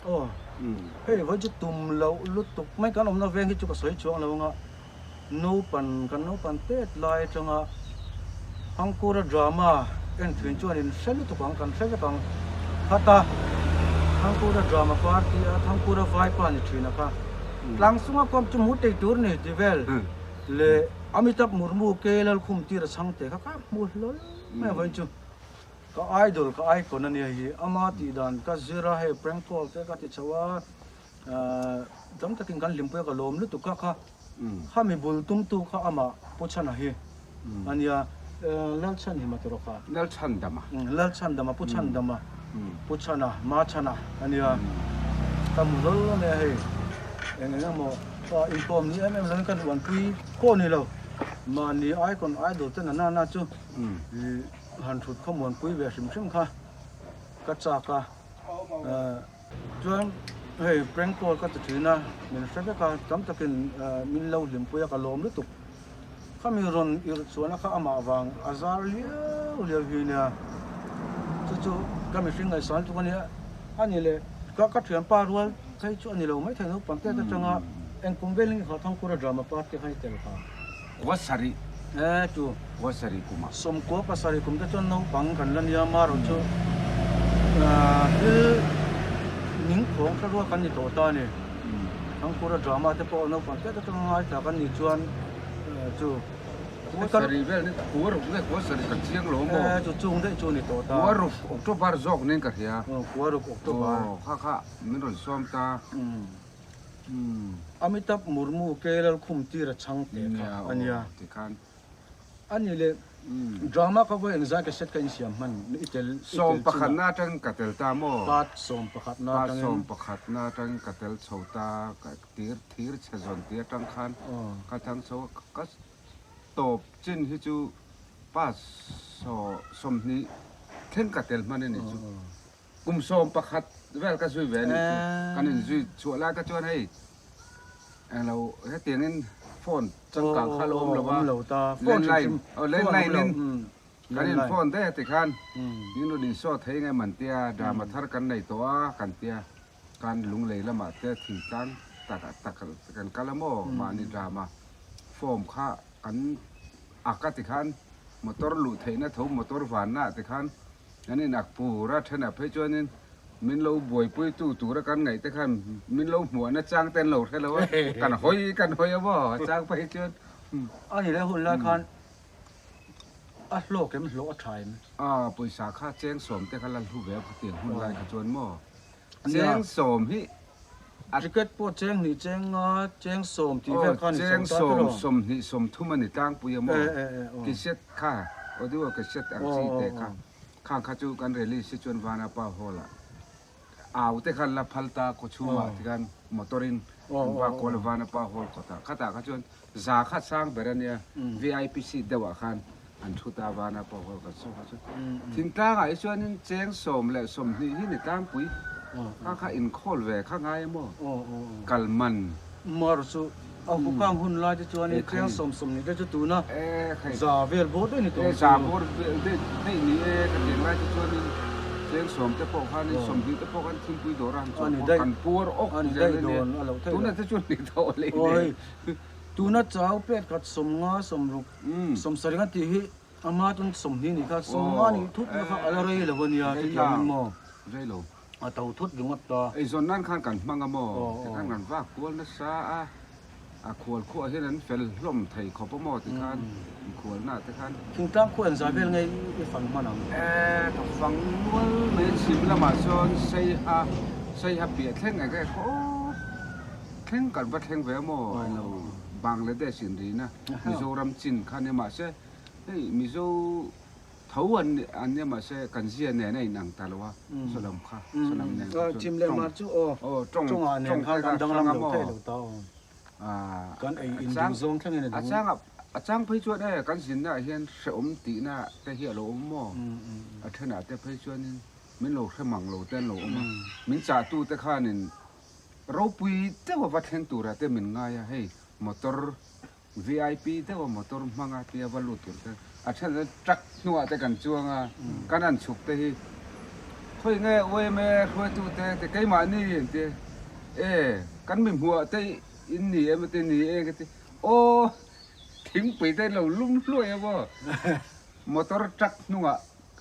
Aw hei vawi chu tum loh lutuk mai kan awmna veng hi chu ka sawi chuang lo anga naupan kan naupan tet lai atanga Thangkura drama en thin chuan in hre lutuk ang kan hre vek ang khata Thangkura drama party a Thangkura vaipa ni thin a kha tlang chunga kawm chu mu tei tur ni ti vel leh Amitabh Murmu ke Lalkhum tir a chhang te kha ka hmu hlawl mai ang vawiin chu. Ka idol ka icon a nia hi ama tih dan ka zir a hei prank call te ka ti chho a tam takin kan hlimpui a ka lawm lutuk kha kha khami bul tumtu kha amah Pu Chhana hi a nia Lalchhan hi maw kha Lalchhandama Lalchhandama Pu Chhandama Pu Chhana Ma Chhana a nia ka mu hlawl a nia hei eng eng emaw inkawm ni em em lovin ka nuanpui pawh ni lo mahni icon idol te nana na chu Han thut khawmuanpui ve hrim hrim kha ka chak a, chuan hei prank call ka ti thin a, min hre vek a, tam takin min lo hlimpui a ka lawm lutuk. Khami rawn irh chuan a kha amah vang a zar liau liau hi nia, chu chu ka mihring ngaihsan lutuk a nia, a ni leh ka ka thianpa rual phei chu a ni lo maithei naupang te atanga engkum velin i Thangkura drama party kha i tel kha. Kua sarih. E chu. Kua sarih kumah. Sawmkua pasarih kum te chuan naupang kan la nia marawh chu thil ning khawng hre rual kan ni tawh ta a ni. Thangkura drama te pawh naupang te te atanga ngaithla kan nih chuan chu. Kua sarih vel ni kua ruk nge kua sarih ka chiang lo maw? E chu chung daih chu ni tawh ta. Kua ruk October zawk nen ka hria. Kua ruk October. Aw kha kha min rawn sawm ta. Amitabh Murmu ke Lalkhum tir a chhang teh kha a nia. A ni le, drama ka vawi engzai ka set ka insiam hman i tel i tel Sawm pakhat na atangin ka tel ta maw? Part 11 na Part atangin. 11 na atangin ka tel chho ta, ka tir thir chhe zawn tih atang khan ka thang chho a, ka tawp chin hi chu pass 20 thleng ka tel hman a nih chu. Kum 11 vel ka zui ve a nih chu. Kan inzui chhuah lai kha chuan hei englo hetiangin phone changkang kha lo awm lo a, landline aw landline in kan in phone daih a tikhan min rawn insawt thei nge man tia drama thar kan nei tawh a kan tia kan lunglei lamah te thingtlang tak tak kan kal a maw mahni drama form kha kan ak a tikhan motor luh theihna tho motor vanna ah tikhan Kan inak pur a then ah phei chuanin min lo buaipui tu tura kan ngaih te khan min lo hmuahna chang te an lo hre lo a, kan hawi kan hawi a maw a chang phei chuan. A ni le hun lai khan a hlawk em hlawh a tha em? A pawisa kha cheng sawm te kha la hlu ve a khatiang hun lai kha chuan maw cheng sawm hi a Ticket pawh cheng hnih cheng nga cheng sawm tih vel kha a ni cheng sawm sawmhnih sawmthum a ni tlangpui a maw cassette kha audio cassette ang chi te kha khang kha chu kan release hi chuan Vanapa hall ah au te khan la phal ta kawchhung ah tikhan motor in an va kawl a Vanapa hall kawtah khatah kha chuan za kha sang ber a nia vip seat deuh ah khan an thu ta Vanapa hall kan saw kha chu thingtlang ah hi chuanin cheng 120 hi ni tlangpui kha kha inkhawl ve kha ngai a maw kal man. Mar chu a hukang hun lai te chuanin cheng 120 te chu tuna za vel bawr daih ni tawh ang chu. Za bawr daih ni e ka tih lai te chuanin cheng sawm te pawh khanin 20 te pawh khan thingpui dawr a han chawh pawh kan puar awk zel a nia tuna te chu ni tawh leh hle. Tuna chau pet khat 50 60 70 a tih hi ama tun 20 nih kha 50 nih thut na kha a la rei lo a nia chutiang in maw rei lo a to thut ringawt ta. Eizawn nan khan kan hmang a maw tikhan kan vak kual nasa a a khual khuah hian an fel hlawm thei khawp a maw tikhan inkhual na te khan. Thingtlang khuah engzah vel nge i fang hman ang? E ka fang nual mai chhim lamah chuan seiha seiha piah thleng eng nge khaw Thleng kan va thleng ve a maw? Eng lo Bangladesh in rina Mizoram chin kha nia mahse hei Mizo tho an an nia mahse kan zia nen a inang ta lo a saw lam kha saw lam nen kha chuan tawng aw tawng tawng te kha hrang a maw a chang a chang phei chuan e kan zinna ah hian hrehawm tihna te hi a lo awm maw a thenah te phei chuanin min lo hre mang lo te an lo awm a min chahtu te khanin Ropui deuh a va thleng tura te min ngai a, hei motor vip deuh a motor hmang a tia va lut tur te a then chuan truck hnuah te kan chuang a, kan han chhuk te hi. Khawi nge yma hruaitute te keimahni an ti e kan mi hmuh te in ni em a ti ni e ka ti aw thingpui te lo lum hluai a maw motor truck hnungah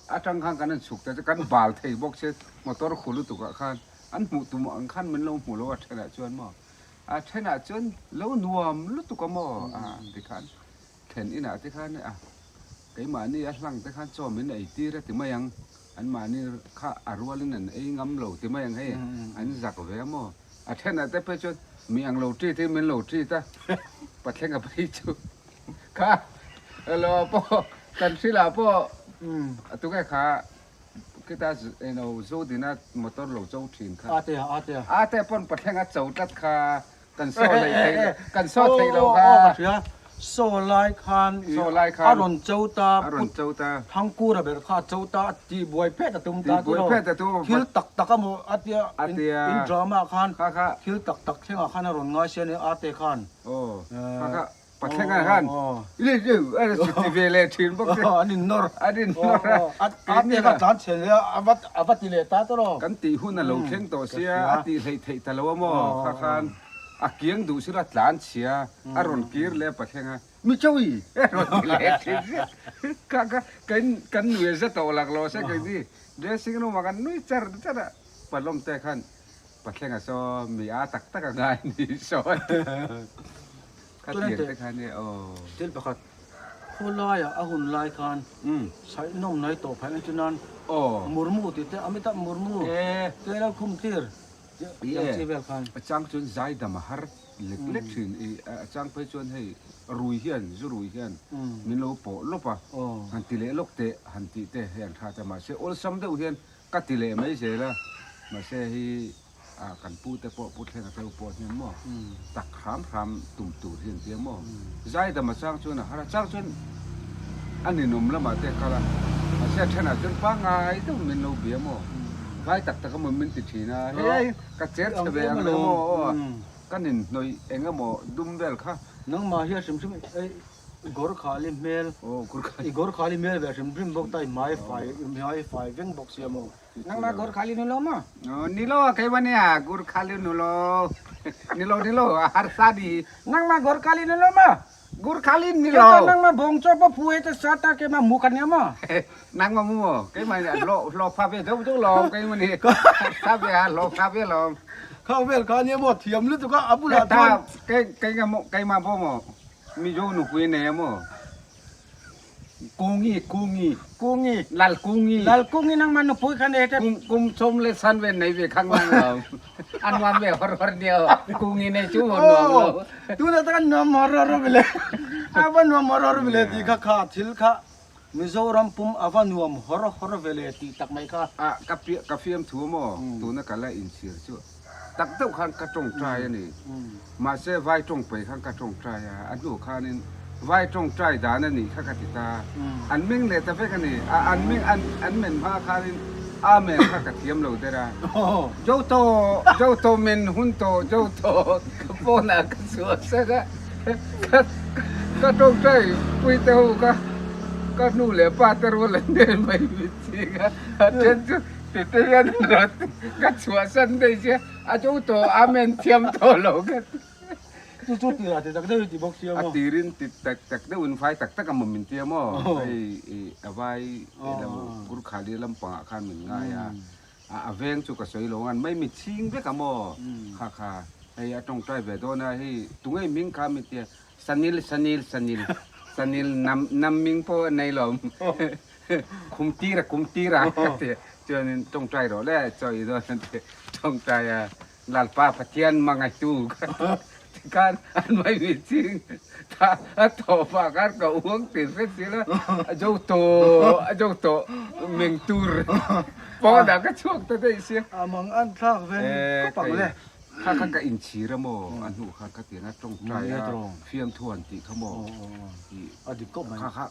atang khan kan han chhuk ta chu kan bal thei bawk se motor khu lutuk ah khan an hmuh tum ang khan min lo hmu lo a thenah chuan maw a thenah chuan lo nuam lutuk a maw a tikhan Thlen inah te khan a keimahni a hlang te khan chaw min ei tir a ti mai ang, anmahni kha a rualin an ei ngam lo ti mai ang hei, an zak ve a maw? A thenah te phei chuan mi ang lo treat hi min lo treat a, Pathlenga phei chu kha lo ah pawh kan hrilah pawh a tunge kha khita eng lo Zodina motor lo cho thin kha, Ate pawn Pathlenga cho tlat kha. Kan saw leh theih lo, kan saw theih lo kha. Aw ka hria, saw lai khan a rawn cho ta, a rawn cho ta, Thangkura ber kha a cho ta, a tih buai phet a tum ta tilo, thil tak tak a maw a tia, in drama ah khan thil tak tak thleng ah khan a rawn ngai sia nia ate khan. Aw kha kha Pathleng ah khan i a ti ve leh thin bawk che. An in nawr. An in nawr a. Ate kha tlan chhen leh a va a va ti leh ta tawh lo. Kan tih hun a lo thleng tawh sia a tih hleih theih ta lo a maw kha khan a kiang duh sila tlan chhia a rawn kir leh a Pathleng a mi chawi a rawn ti leh thin sia. Kha kha kan kan nui a za tawh lak lo se keini dressing room ah kan nui char char a Palawm te khan Pathleng a saw mi a tak tak a ngai ni saw a ti. Kha tiang te kha nia aw. Thil pakhat, khawlaiah a hun lai khan saihnawm nai tawh phah entir nan murmu tih te Amitabh Murmu te lo khum tir tiang chi vel khan. A chang chuan zaidam a har lek lek thin i a chang phei chuan hei rui hian zu rui hian min lo pawh lawp a han ti leh lawk teh han tih te hei an tha ta mahse awlsam deuh hian Ka ti leh mai zel a, mahse hi ah kan pu te pawh Pu Thlenga te pawh hian maw tak hram hram tum tur hi an tia maw, Zaidam a chang chuan a har a, chang chuan a ninawm lamah te a kal a, mahse a thenah chuan pangngai deuh min lo bia maw, vai tak tak emaw min ti thin a, hei ka cher chhe ve ang lo maw aw, ka ninhnawih eng emaw dum vel kha. Nangmah hi a hrim hrim ei. Gorkhali hmel, i Gorkhali hmel ve hrim hrim bawk ta, i hmai fai, i hmai fai veng bawk sia maw? Nangmah Gorkhali ni lo maw? Ni lo a keimah nia Gorkhali ni lo, ni lo ni lo a harsa ni. Nangmah Gorkhali ni lo maw? Gorkhali ni lo. Kei nangmah bawngchaw pawh phu hei te sa ta keimah mu ka nia maw? Nangmah mu maw? Keimah nia hlawh hlawh pha ve deuh deuh lawm keimah ni harsa ve a hlawh pha ve lawm. Kha vel kha nia maw thiam lutuk a, a bulah chuan. Keimah pawh maw? Mizo nupui nei a maw? Kungi, Kungi. Kungi. Lal Kungi. Lal Kungi nangmah nupui kha nei te. Kum kum chawm le san ve nei ve khang lang lo. An nuam ve hor hor nia. Kungi nei chu nuam lo. Tuna ta kan nuam hor hor vele. Ava nuam hor hor vele ti kha kha thil kha Mizoram pum ava nuam hor hor vele ti tak mai kha. A ka ka fiam thu maw tuna ka la inchhir chu tak deuh khan ka tawngtai a ni. Mahse vai tawngpei khan ka tawngtai a, a hnu khanin vai tawngtai dan a nih kha ka ti ta. An meng leh ta vek a ni. A an meng an an men hma khanin Amen kha ka thiam lo der a. Joto Joto men hun tawh Joto ka phone ah ka chhuah sak a. Ka ka tawngtai pui te ho kha ka hnu leh pa te rual an nen mai mit ching a. A then chu tete hian rawt ka chhuah san daih sia. A chu tawh amen thiam tawh lo ka ti. Chu chu tirah ti tak deuh i ti bawk sia maw? A tirin ti tak tak deuh in vai tak tak a maw min tia maw? Hei i a vai lam Gurkhali lampangah khan min ngai a, a veng chu ka sawi lo ngan mai mi chhing vek a maw? Kha kha hei a tawngtai ve dawn a hei tungei ming kha min tia Sanil Sanil Sanil Sanil nam nam ming pawh a nei lo Kum tira kum tira ka ti chuanin tawngtai rawh le chaw i dawn an ti tawngtai a Lalpa Pathian hmangaihtu ka ti khan an mai mi ching ta a tawh pah khan ka uang tir hret zel a a zo tawh a zo tawh meng tur pawnah ka chhuak ta daih sia. A mang an thlak ve khawp ang le. Kha kha ka inchhir a maw a hnuh khan ka tiang a tawngtai a fiamthu han tih kha maw a dik khawp mai. Kha kha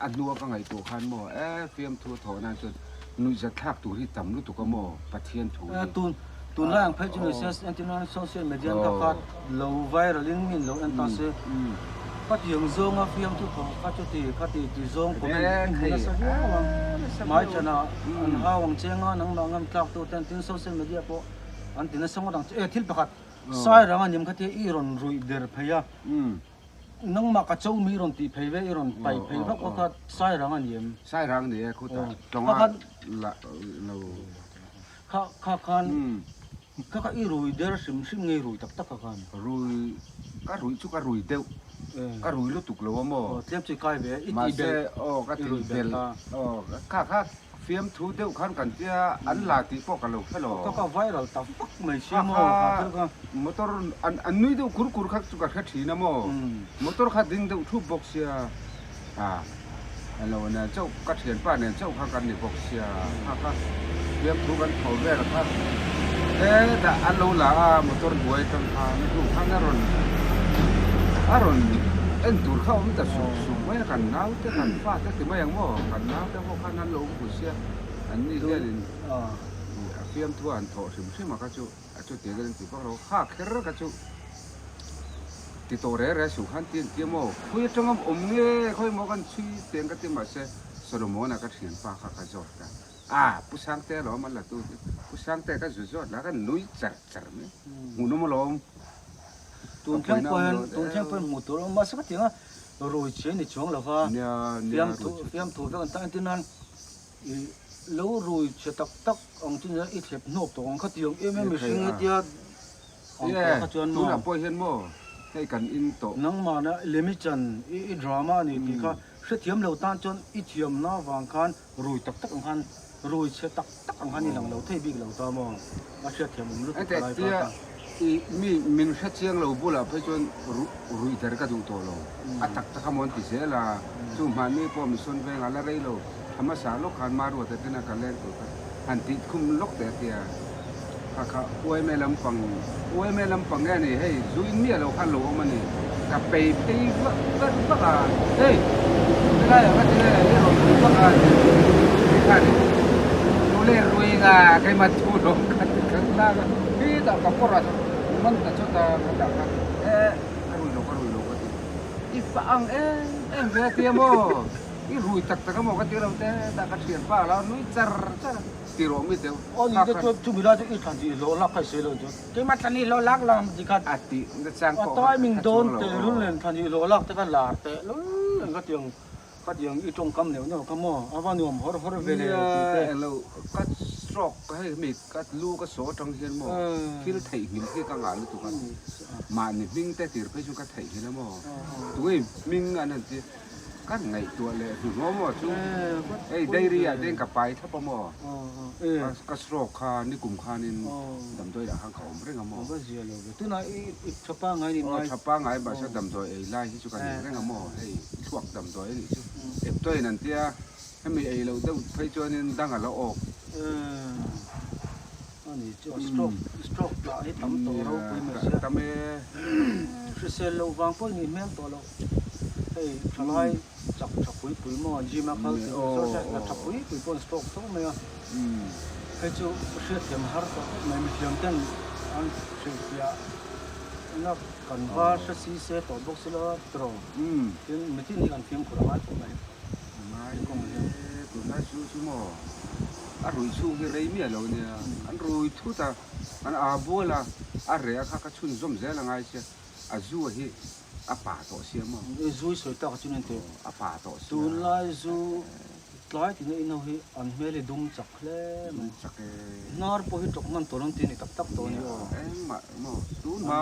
A hnua ka ngaihtuah khan maw e fiamthu a thawh nan chuan nuihzat thlak tur hi tam lutuk a maw Pathian thu hi. Tun tunlai ang phei chu ni se entirnan social media an ka kha lo viral in min lo en ta se. Khatiang zawnga fiamthu thaw kha chuti khati ti zawng comment i hmu nasa viau ang. Hmaichhanah an hau ang che nga nangmah ngam tlak tu ten tin social media pawh an ti nasa ngawt ang che. E thil pakhat Sairang a nim khatia i rawn ruih der phei a, nangmah ka cho mi i rawn tih phei ve i rawn paih phei vak vak a Sairang a ni em? Sairang ni e khutah tlawnga la lo. Kha kha khan Kha kha i rui der hrim hrim nge i rui tak tak a khan? Rui, ka rui chu ka rui deuh, ka rui lutuk lo a maw? Aw tlem chu i kai ve, i tih belh, aw ka tih belh, aw kha kha fiamthu deuh khan kan tia an la tih pawh ka lo hre lo. Kha kha viral ta vak mai sia maw kha thil kha. Motor an nui deuh kur kur kha chu ka hre thin a maw, motor kha ding deuh thup bawk sia, a lo nen chauh ka thianpa nen chauh kha kan ni bawk sia kha kha fiamthu kan tho vel kha hetah an lo la a motor hnuai atang khan a hnu khan a rawn a rawn en tur kha a awm ta suk suk mai a kan naute kan fate ti mai ang maw kan naute pawh khan an lo hmu sia an ni hianin a fiamthu a han thawh hrim hrim a kha chu a chutiang hian an ti vak lo kha kher kha chu. Ti tawh reh reh suh khan ti an ti a maw? Khawi atanga awm nge khawi maw kan chhui teng ka ti mahse Solomon-a ka thianpa kha ka zawt a, ah Pu Sangte alawm an la tu hi, Pu Sangte ka zu zawt la ka nui char char mai, hmuhnawm alawm. Tun thleng pawhin tun thleng pawhin hmuh tur a awm mahse ka ti ang a, rui chi a ni chuang lo va, fiamthu fiamthu vek an ta entir nan i lo rui chhe tak tak ang chu nia i thlep hnawk tawh ang kha ti ang em em mihring hetia ang tawh kha chuan maw. Tunah pawh hian maw hei kan in tawh. Nangmahna lemi chan i i drama a ni tih kha hrethiam lo tan chuan i thiamna vang khan rui tak tak ang khan rui chhe tak tak ang khan i lang lo thei bik lo ta maw a hriatthiam awm lutuk ka lai ta. I mi min hrechiang lo bulah phei chuan ruih der ka duh tawh lo a tak tak a maw an ti zel a chu hmanni pawh mission vengah la rei lo. A hmasa lawk khan Maruata ten a ka leng tur kha han tih khum lawk teh a tia, kha kha uaime lampang, uaime lampang nge a ni hei zu in miah lo khan lo awm a ni, ka pei phei vak vak vak a, hei helaiah ka ti nge i rawn rui vak a ti khan zu leh rui nga keimah thu lawm ka ti khan tlang a, khitah ka pawrh a man ta chawt a ka dah kha e ka rui lo ka rui lo ka ti, i fah ang em em ve a tia maw. I rui tak tak a maw ka ti lo te tah ka thian pa la nui char char a ti rawh mi deuh Aw ni te chuan chumi lai chu i thlan tih hlawh lak kha i sawi lo chuan keimah thlan i hlawh lak lang ti khan a tih na chang pawh kha timing dawn teh lul nen thlan i hlawh lak te kha lar teh lul nen ka tiang ka tiang i tawngkam neuh neuh kha maw a va nuam hawr hawr ve le tih te. Nia englo ka stroke hei mi ka lu ka saw atang hian maw thil theihnghilh hi ka ngah lutuk a mahni hming te tir phei chuan ka theihnghilh a maw tunge hming an han ti. Kan ngaihtuah leh hnuhnawh maw chu hei dairy ah te ka pai thlap a maw ka stroke kha nikum khanin damdawi lah khan ka awm reng a maw aw tha pangai mahse damdawi ei lai hi chu ka nei reng a maw hei thluak damdawi a nih chu eptawin an tia hemi ei loh deuh phei chuanin dang a la awk. Tam e. Hrisel loh vang pawh i nih hmel tawh loh. Hei thalai chak tha pui pui maw gym a kal tih exercise la tha pui pui pawh an stroke tho mai a. Hei chu hriatthiam har tawh khawp mai mithiam ten an hrilhfiah na kan va hre si se tawh bawk si lo a tiraw. Tin mitin hi kan fimkhur a ngai khawp mai. Ngai tunlai chu chu maw a ruih chhung hi rei miah lo nia an rui thut a an aa bual a a reh a kha ka chhunzawm zel a ngai sia a zu a hi a pa tawh sia maw. I zu i sawi tak chu nen teh. A pa tawh sia. Tunlai zu tlai tina inho hi an hmel hi dum chak hle mai. Dum chak e. Hnar pawh hi tawk hman tawh lo ti ni tak tak tawh a ni aw. Engmah maw tun hma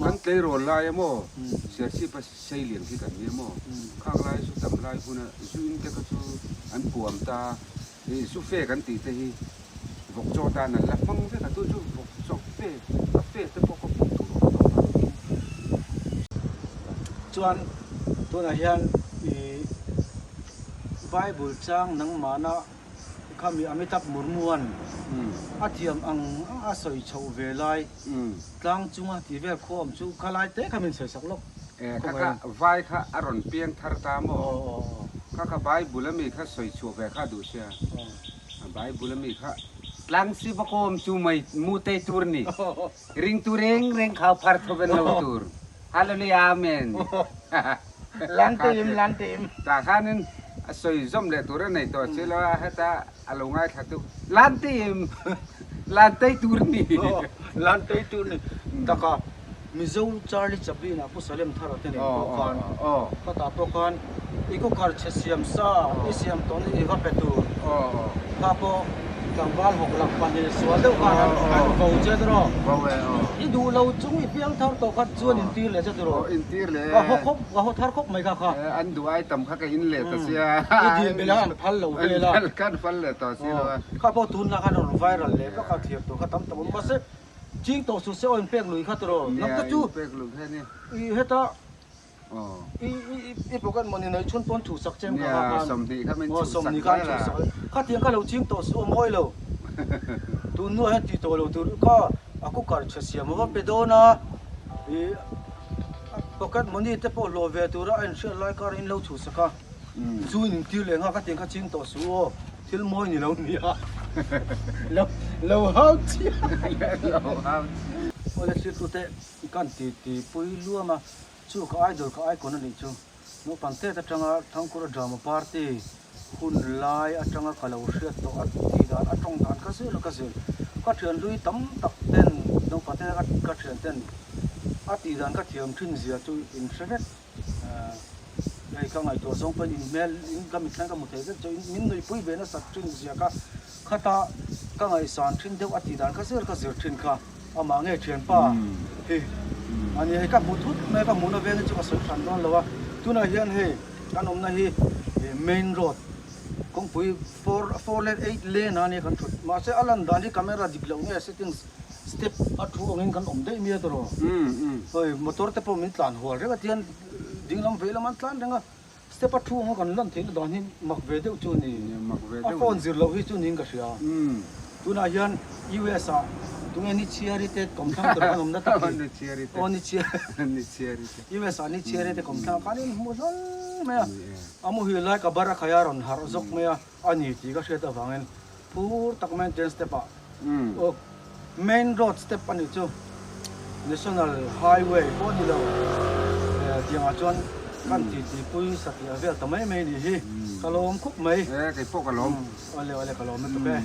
kan tleirawl lai a maw Serchhip a Seilian khi kan nia maw khang lai chu tam lai huna zu in te kha chu an puam ta i zu fe kan tih te hi vawk chaw tan an la hmang vek a tun chu vawk chaw fe a fe te pawh kha hmuh tur a awm tawh lo. Chuan tunah hian i Bible chang nangmahna Khami Amitabh Murmu-a'n a thiam ang ang a sawi chhoh ve lai tlang chunga tih vel khaw awm chu kha lai te kha min sawi sak lawk. E kha kha vai kha a rawn piang thar ta maw? Kha kha Bible ami kha sawi chhuah ve kha duh sia. Bible ami kha tlang si va kawm chu mai mu tei tur ni. Ringtu reng reng khau phar tho ven lo tur. Hallelujah Amen. Lan team, lan team. Tah khanin a sawi zawm leh tur a nei tawh si lo a, heta a lo ngaithla tu lan team, lan tei tur ni. Lan tei tur ni. Taka Mizo Charlie Chaplin ah Pu Salem Thara te nen pawh khan khatah pawh khan i kawkar chhe siam sa i siam tawh ni i va pe tur kha pawh tlangval hawk lak pahnih sual deuh khan an vo che tiraw i duh lo chung i piang thar tawh kha chuan intir leh che tiraw ka haw khawp ka haw thar khawp mai kha kha an duh ai tam kha ka in leh ta sia i dil bel a an phal lo vel a kan phal leh tawh si lo a kha pawh tunlai khan a rawn viral leh vek a thlir tur kha tam tam awm mahse Ching tawh suh se aw inpek lui kha tiraw? Nang te chu i heta i i pocket money nei chhun pawn chhuhsak chem kha kha khan aw 20 khan chhuhsak khatiang kha lo ching tawh suh aw mawi lo tun hnuah hian tih tawh lo tur kha a cooker chhe siam a va pe dawn a i pocket money te pawh hlawh ve tura a inhriat lai kar in lo chhuhsak a chu in intir leh nghak khatiang kha ching tawh suh aw. Thil mawi ni lo nia. Lo lo hau chiah. Lo hau chiah. Awle thlir tute kan ti ti pui luam a, chu ka idol ka icon a nih chu. Naupang tet atanga Thangkura Drama Party hun lai atanga ka lo hriat tawh a tih dan a tawng dan ka zel a ka zel. Ka thian hlui tam tak ten naupang te ka thian ten a tih dan ka thiam thin zia chu in hre vek. Hei ka ngaihtuah zawng pawhin in hmel in ka mitthlen ka hmu thei vek chu min nuihpui ve nasat thin zia ka khata ka ngaihsan thin deuh a tih dan kha zir ka zir thin kha amah nge thianpa hi a ni hei ka hmu thut mai a ka hmuhna veng hi chu ka sawi hran dawn lo a tunah hian hei kan awmna hi main road kawngpui four lane eight lane a nia kan thut mahse a lan dan hi camera dik loh nge settings Step a thu angin kan awm daih mai a tawh. Hei motor te pawh min tlan hual reng a tihian dinglam vei lam an tlan reng a, step a thu anga kan lan theihna dan hi mak ve deuh chu a ni. A phone zir loh hi chu niin ka hria. Tunah hian US ah tunge ni chhiari te kawmthlang tur kan awmna tak hi. Aw ni chhiari US ah ni chhiari te kawmthlang khan in hmu hlawl mai a, a muhil lai ka bar a khai a rawn harh zawk mai a, a ni tih ka hriat avangin phur tak maiin train step ah Aw main road step a nih chu national highway pawh a ni lo tiang ah chuan kan ti ti pui satliah vel ta mai mai a nih hi ka lawm khawp mai. E kei pawh ka lawm. Awle awle ka lawm lutuk e.